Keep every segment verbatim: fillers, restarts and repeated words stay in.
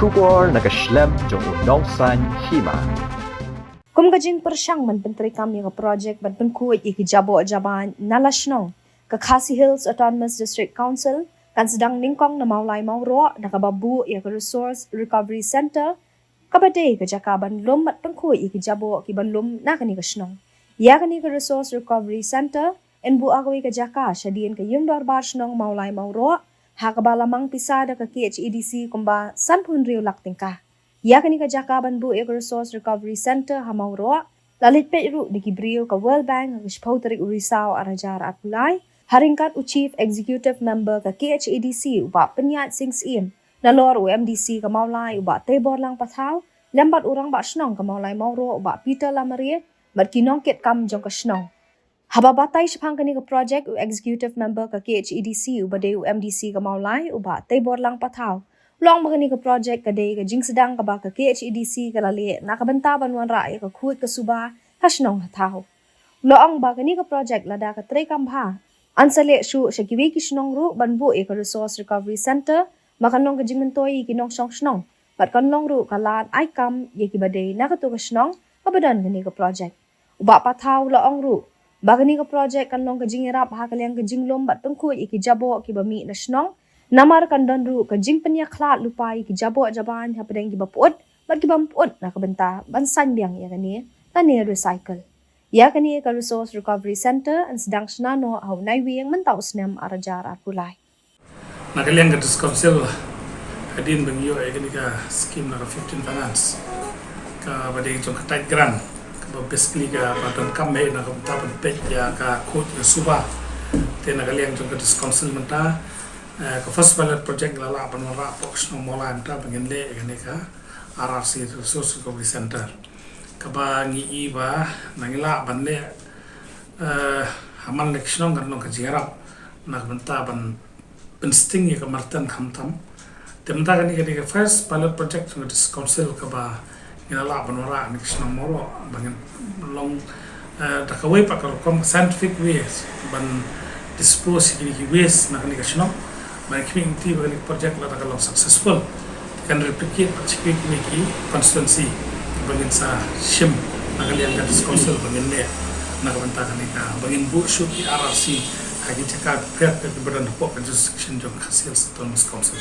Khubor na ka shlem jong u nongsan hima. Kum ka jingpyrshang ban pyntreikam ïa ka projek ban pynkhuid ïa ki jaboh jabain na la shnong, ka Khasi Hills Autonomous District Council kan sdang nyngkong na Mawlai Mawroh da kaba buh ïa ka Resource Recovery Centre, kaba dei ka jaka ban lum bad pynkhuid ïa ki jaboh kiba lum na kane ka shnong. Ïa kane ka Resource Recovery Centre yn buh ha kawei ka jaka shadien ka Ïing Dorbar Shnong Mawlai Mawroh, ha kaba la mang pisa da ka K H A D C kumba sanphew hynriew lak tyngka. Ïa kane ka jaka ban buh ïa ka Resource Recovery Centre ha Mawroh la leit peit ruh da ki briew ka World Bank ha ka shiphew tarik u Risaw ar hajar arphew lai, ha ryngkat u Chief Executive Member ka K H A D C u Bah Pynïaid Sing Syiem, nalor u M D C ka Mawlai u Bah Teiborlang Pathaw, lem bad u Rangbah Shnong ka Mawlai Mawroh u Bah Peter Lamare, bad ki nongkitkam jong ka shnong. Haba batai shaphang kane ka projek, u Executive Member ka K H A D C uba dei u M D C ka Mawlai u Bah Teiborlang Pathaw u la ong ba kane ka projek ka dei ka jingsdang kaba ka K H A D C ka la leh na ka bynta ban wanrah ïa ka khuid ka suba ha shnong ha thaw. U la ong ba kane ka projek lada ka treikam bha, yn sa leh shuh sha kiwei ki shnong ruh ban buh ïa ka Resource Recovery Centre, ba kan long ka jingmyntoi ïa ki nongshong shnong bad kan long ruh ka lad ai kam ïa kiba dei na kato ka shnong kaba don kane ka projek. U Bah Pathaw u la ong ruh ba kane ka projek kan long ka jingïarap ha ka liang ka jinglum bad pynkhuid ïa ki jaboh kiba mih na shnong, namar kan don ruh ka jingpynïakhlad lypa ïa ki jaboh jabain hapdeng kiba pyut bad kiba ym pyut na ka bynta ban saiñ biang ïa kane lane recycle. Ïa kane ka Resource Recovery Centre yn sdang shna noh ha u Naiwieng mynta u snem ar hajar arphew lai. Na ka liang ka District Council, hadien ba ngi ïoh ïa kane ka scheme na ka fifteen Finance, kaba dei jong ka tied grant, kaba basically kaba donkam hi na ka bynta ban peit ïa ka khuid ka suba. Te na ka liang jong ka District Council mynta, eh, ka first pilot project la lah ban wanrah hapoh ka shnong Mawlai mynta ba ngin leh ïa kane ka R R C, Resource Recovery Centre, kaba ngi i ba na ngi lah ban leh, eh, ha man la ki shnong kan long ka jingïarap na ka bynta ban pynsting ïa ka marten khamtam. Te mynta kane ka dei ka first pilot project jong ka District Council kaba ngin lah ban wanrah ha kane ka shnong Mawroh ba ngin long, eh, da kawei pat ka rukom scientific ways ban dispose ïa kine ki waste na kane ka shnong. Ba ngi khmih ngi tip ba kane ka project lada ka long successful, kan replicate pat sha kiwei kiwei ki constituency ba ngin sa shim na ka liang ka District Council ba ngin leh na ka bynta kane ka, ba ngin buh shuh ki R R C ha ki jaka bapher bapher kiba don hapoh ka jurisdiction jong ka Khasi Hills Autonomous Council.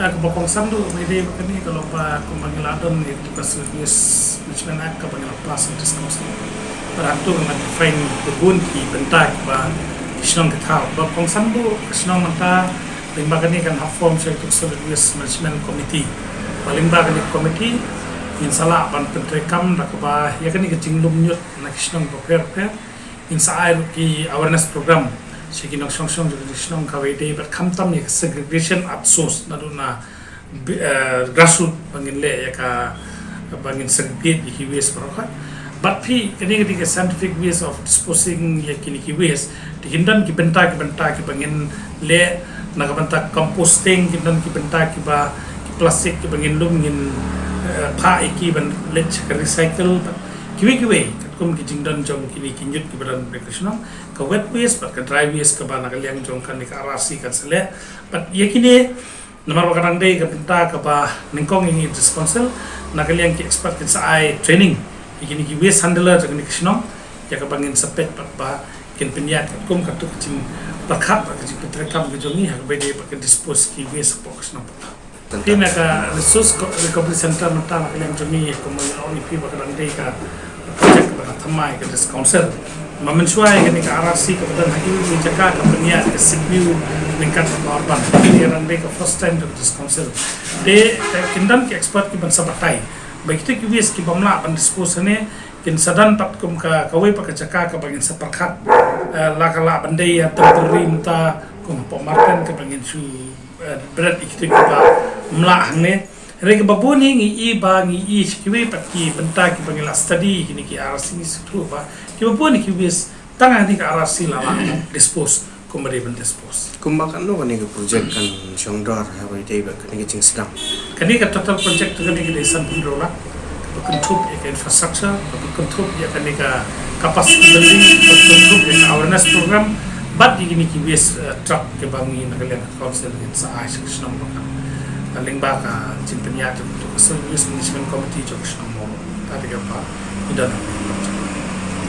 Eh, kaba kongsan duh ba ïadei bad kane ka long ba kumba ngi la don ïa ka Solid Waste Management Act kaba ngi la pass ha ka District Council. Bad hangto ngi la define bun ki bynta kiba ki shnong ki thaw. Ba kongsan duh ka shnong mynta lyngba kane kan hap form sha ka Solid Waste Management Committee. Ba lyngba kane ka committee ngin sa lah ban pyntreikam da kaba ïa kane ka jinglum ñiut na ki shnong bapher bapher. Ngin sa ai ruh ki awareness program sha ki nongshong shnong jong ka shnong kaba ïadei bad khamtam ïa ka segregation at source, naduh na bi-, eh, grassroot ba ngin leh ïa ka, ba ngin segregate ïa ki waste baroh. Bad phi, kane ka dei ka scientific ways of disposing ïa kine ki waste. Te kin don ki bynta ki bynta kiba ngin leh na ka bynta composting, kin don ki bynta kiba, ki plastic kiba ngin lum ngin, eh, phah ïa ki ban leit sha ka recycle. Bad kiwei kiwei katkum ki jingdon jong kine ki ñiut kiba don ha ka shnong, ka wet waste bad ka dry waste kaba na ka liang jong kane ka R R C kan sa leh. Bad ïa kine, namar ba ka dang dei ka bynta kaba nyngkong ïa ngi District Council, na ka liang ki expert kin sa ai training ïa kine ki waste handler jong kane ka shnong, ïa kaba ngin sa peit bad ba kin pynïaid katkum katto ka jingpyrkhat bad ka jingpyntreikam ka jong ngi ha kaba ïadei bad ka dispose ki waste hapoh ka shnong. Te na ka Resource Co-, Recovery Centre mynta na ka liang jong ngi, kumba ngi la ong ïa phi ba ka dang dei ka project kaba thymmai ka District Council. Ba mynshuwa ïa kane ka R R C kaba don ha kine ki jaka ka pynïaid ka siew ryngkat bad ka urban. Kane ka dang dei ka first time jong ka District Council. Te, eh, kin don ki expert kiban sa batai ba kita ki waste kibym lah ban dispose hangne kin sa don pat kum ka, kawei pat ka jaka kaba ngin sa pyrkhat. Eh, la ka lah ban dei ïa temporary mynta kum hapoh Marten kaba ngin shu, eh, bret ïa kito kiba ym lah hangne. Hynrei kaba bun hi ngi i ba ngi i sha kiwei pat ki bynta kiba ngi la study kine ki R R C, ngi sngewthuh ba kiba bun hi ki waste tang hangne ka R R C la lah dispose kumba dei ban dispose. Kumba katno kane ka project kan shong dor ha kaba ïadei bad kane ka jingsdang? Kane ka total project kane ka dei sanphew hynriew lak. Kaba kynthup ïa ka infrastructure, kaba kynthup ïa kane ka capacity building, kaba kynthup ïa ka awareness program, bad ïa kine ki waste, eh, truck kiba ngi na ka liang ka council ngin sa ai sha ka shnong ba kan. Lyngba ka jingpynïaid jong ka Waste Management Committee jong ka shnong Mawroh. Kata ka ba ngi don.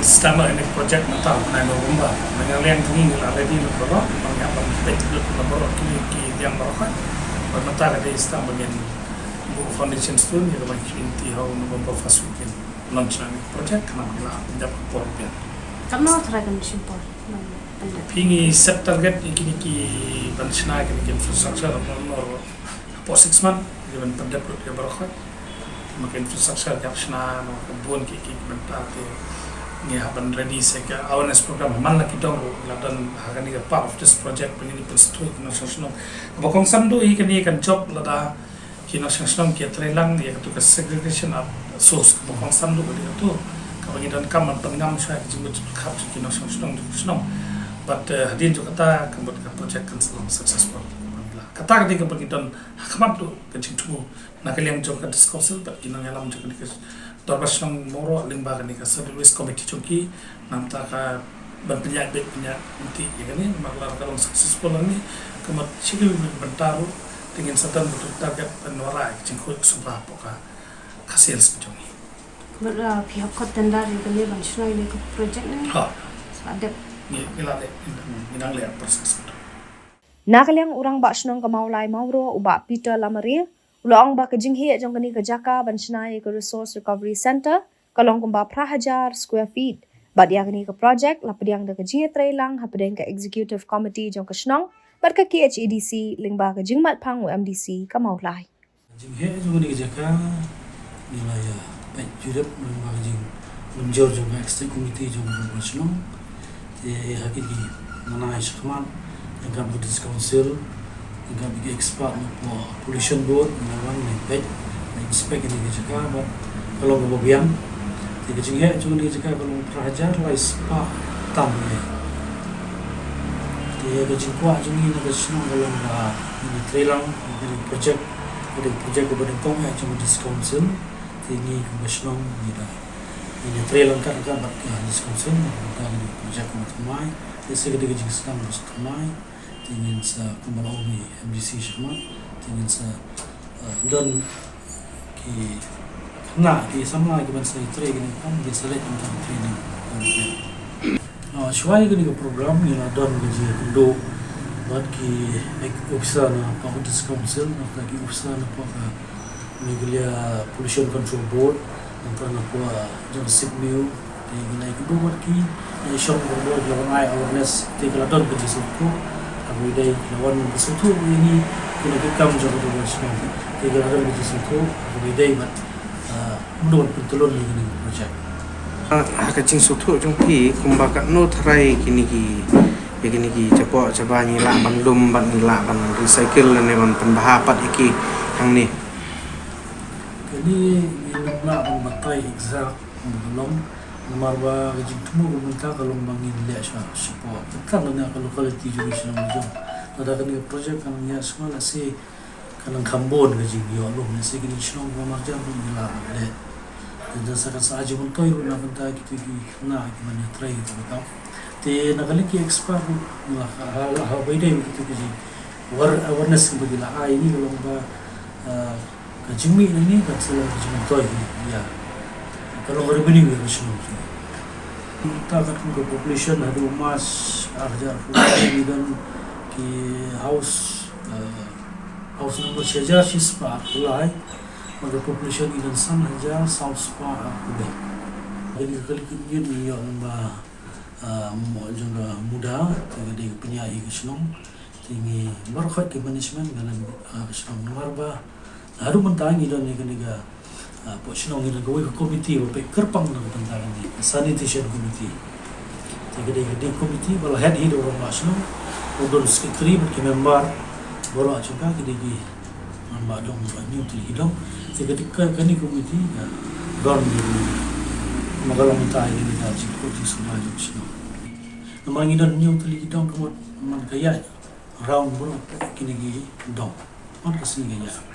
Start ïa kane ka project mynta u bnai November. Nga liang jong ngi la ready lut baroh, ba ngi hap ban peit lut baroh kine ki liang baroh. Bad mynta ka dei start ba ngin buh foundation stone, ïa kaba ngin khmih ha u November first week ngin launch ïa kane ka project, khnang ba ngi lah ban dep ka por biang. Katno trai kan shim por? Phi, ngi set target ïa kine ki ban shna kine ki infrastructure, hapoh six month, ngi ban pyndep lut ïa baroh. Ma ka infrastructure ka shna, ma ka bun ki, ki, ki bynta te ngi hap ban ready sa ka awareness program. Man la ki dong ruh, la don ha kane ka part of this project, ba ngin pynsngewthuh ki nongshong shnong. Kaba kongsan duh hi kane kan jop lada ki nongshong shnong ki ïatreilang ïa katu ka segregation at source, kaba kongsan duh kane katu. Kaba ngi donkam ban pynngam shuwa ki jingmut jingpyrkhat jong ki nongshong shnong jong ka shnong. Bad, eh, hadien jong kata ka mut ka project kan sa long successful. Kata ka dei kaba ngi don ha khmat duh ka jingthmu na ka liang jong ka District Council bad ki nongïalam jong kane ka Dorbar Shnong Mawroh lyngba kane ka Solid Waste Committee jong ki, namar ka ban pynïaid beit pynïaid lynti ïa kane, namar lada ka long successful hangne, ka mut shi kali bynta ruh, te ngin sa don beit u target ban wanrah ïa ka jingkhuid ka suba hapoh ka, ka sales ka jong ngi. Bad, uh, phi hap khot tender ïa kane ban shna ïa kane ka project ne? Ha. Sa dep. Ngi, ngi la leh, ngi dang leh process. Na ka liang u Rangbah Shnong ka Mawlai Mawroh, u Bah Peter Lamare, u la ong ba ka jingheh jong kane ka jaka ban shna ïa ka Resource Recovery Centre ka long kumba phra hajar square feet. Bad ïa kane ka project la pdiang da ka jingïatreilang hapdeng ka Executive Committee jong ka shnong bad ka K H A D C lyngba ka jingmatphang u M D C ka Mawlai. Ka jingheh jong kane ka jaka ngi la ïa peit jurip lyngba ka jingmynjur jong ka Executive Committee jong ka shnong. Te ha ki, ki nang ai shakhmat, lyngba ka District Council, lyngba ki expert na ka Pollution Board, ngi la wan ngi peit, ngi inspect ïa kane ka jaka, bad ka long kaba biang. Te ka jingheh jong kane ka jaka ka long phra hajar lai spah tam ïa. Te ka jingkwah jong ngi na ka shnong ka long ba ngin ïatreilang ïa kane ka project, kane ka project kaba nyngkong eh jong ka District Council. Te ngi kum ka shnong ngi da, ngin ïatreilang kat kat bad ka District Council, bad ka project kaba thymmai. Te sa ka dei ka jingsdang kaba thymmai. Te ngin sa, kumba la ong i M D C shakhmat, te ngin sa, eh, don ki khynnah, ki samla kiban sa ïatrei kine ki kam, ngin sa leit ban training. Ah, shuwa ïa kane ka program ngi la don ka jingïakynduh bad ki officer na ka District Council, na ka, ki officer na ka Meghalaya Pollution Control Board, nangta na ka jong ka SIPMEW, te ngi la ïakynduh bad ki, ngi shong bad ki la wan ai awareness, te ka la don ka jingsngewthuh, ha kaba ïadei, ki la wan sngewthuh ïa ngi, kine ki kam jong ka Dorbar Shnong, te ka la don ka jingsngewthuh, ha kaba ïadei bad, ah, kumno ban pyntyllun ïa kane ka project. Ah, ha ka jingsngewthuh jong phi, kumba katno tharai kine ki, ïa kine ki jaboh jaba ngi lah ban lum bad ngi lah ban recycle lane ban pynbha pat ïa ki hangne. Kane ngim lah ban batai exact kumba ka long, namar ba ka jingthmu ka mynta ka long ba ngin leh sha, shapoh, tang lane ka locality jong ngi sha nongrim. Lada kane ka project kan ïa sngewbha lehse ka nang kham bun ka jingïoh lum, lehse kine ki shnong ba marjan ruh ngi lah ban leh. Te da sa kan sa ai jingmyntoi ruh na ka bynta kito ki khynnah kiban ïatrei kito ki kam. Te na ka liang ki expert ruh ngi la ha, ha, ha ba ïadei bad kito ki jing aware-, awareness kiba ki la ai, ïa ngi ka long ba, ah, ka jingmih na ngi kan sa long ka jingmyntoi ïa, ka long revenue ïa ka shnong. Te katkum ka population haduh March ar hajar arphew ngi don ki house, ah, house number shi hajar shi spah arphew lai, bad ka population ngi don san hajar saw spah arphew lai. Kane ka kali ka jingmih ngi ïoh lyngba, ah, mo-, jong ka MUDA, te ka dei ka pynïaid ïa ka shnong. Te ngi baroh khoit ki management ka long, ah, ka shnong, namar ba haduh mynta ngi don ïa kane ka, ah, hapoh shnong ngi don kawei ka committee ba peit kyrpang na ka bynta kane, ka sanitation committee. Te ka dei, ka dei committee ba la head hi da u rangbah shnong, u don secretary bad ki member baroh jong ka, ki dei ki rangbah dong ba hynñiew tylli ki dong. Te ka dei ka, kane committee ka don ïa kane, namar ka long mynta ïa kane ka jingkhuid jingsuba jong ka shnong. Namar ngi don hynñiew tylli ki dong, ka mut man ka ïaid round baroh kine ki dong. Wan ka sngi ka ïaid.